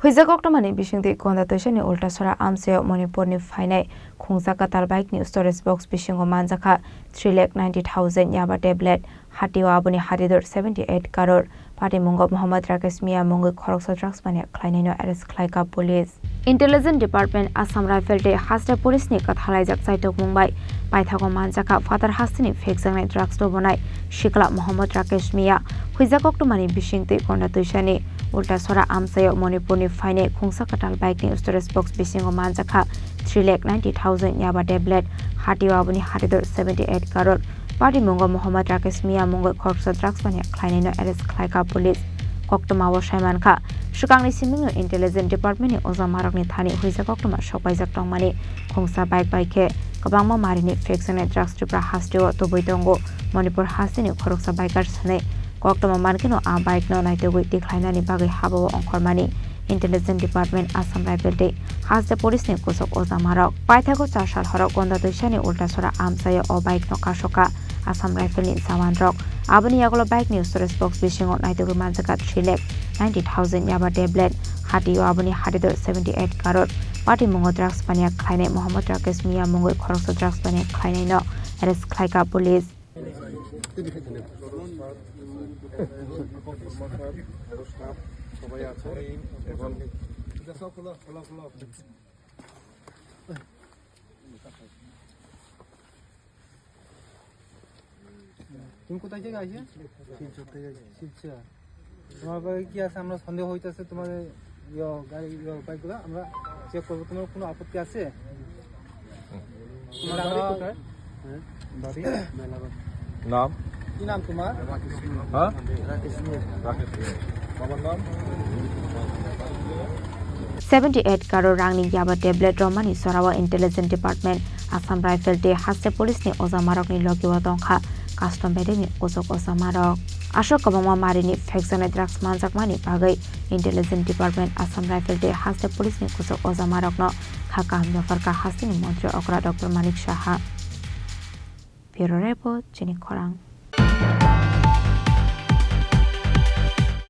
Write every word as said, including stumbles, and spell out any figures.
Huijak koktwmani bisingtwi Konda Tuisani Ultasora amchaio Manipurni phainai khungsa kwtal bike ni storage box bisingo manjakha three lakh ninety thousand yaba tablet, hatio aboni hati dor seventy eight crore. Patimungo Mohammad Rakesh Mia mungwi khoroksa drugs mania khlainaino arrest khlaikha police. Intelligence Department, Assam Rifle tei haste police ni kathalaijak chaitokmung bai paithago manjakha phatar hasteni phekjaknai drugs tubunai sikla Mohammad Rakesh Mia. Huijak koktwmani bisingtwi Konda Tuisani Ultasora amchaio Manipurni phainai khungsa kwtal bike ni storage box bisingo manjakha three lakh ninety thousand yaba tablet, hatio aboni hati dor seventy eight crore. Patimungo Mohammad Rakesh Mia mungwi khoroksa drugs mania khlainaino arrest khlaikha police. Koktwmao saimankha, swkangni simingno Intelligence Department ni ojamarokni thani huijak koktwma sokpaijak tongmani. Khungsa bike bai khe kwbangma marini phekjaknai drugs Tripura hasteo tubui tongo. Manipur hasteni khoroksa biker swnwi koktwma mankhe no a bike no naitugwi tikhlainani bagwi habao ongkhormani. Intelligence Department, Assam Rifle tei haste police ni kusuk ojamarok. Paithago chasal horo Konda Tuisani Ultasora amchaio o bike no kasokha Assam Rifle ni jawan rok. Aboni yagulo bike ni storage box bisingo naitugwi manjakha three lakh ninety thousand yaba tablet, hatio aboni hati dor seventy eight crore. Patimungo drugs mania khlainai Mohammad Rakesh Mia mungwi khoroksa drugs mania khlainaino arrest khlaikha police. তুমি কোথায় থেকে আইছো? শিলচর থেকে আইছি। শিলচর। তোমার ব্যাগে কি আছে? আমরা সন্দেহ হইতেছে তোমার ইয়ে, গাড়ি, ইয়ে, বাইকগুলো। আমরা চেক করবো। তোমার কোনো আপত্তি আছে? তোমার বাড়ি কোথায়? হ্যাঁ? বাড়ি? মেলাঘাট। নাম? কি নাম তোমার? হ্যাঁ? রাকেশ মিয়া। রাকেশ মিয়া। বাবার নাম? Seventy eight crore rangni yaba tablet romani sorao Intelligence Department, Assam Rifle tei haste police ni ojamarokni logio tongkha custom bedekni kusuk ojamarok. Aswk kwbangma marini phekjaknai drugs manjakmani bagwi Intelligence Department, Assam Rifle tei haste police ni kusuk ojamarokno kha kaham yapharkha hasteni montri okra Doctor Manik Saha. Bureau Report, Chini Khorang.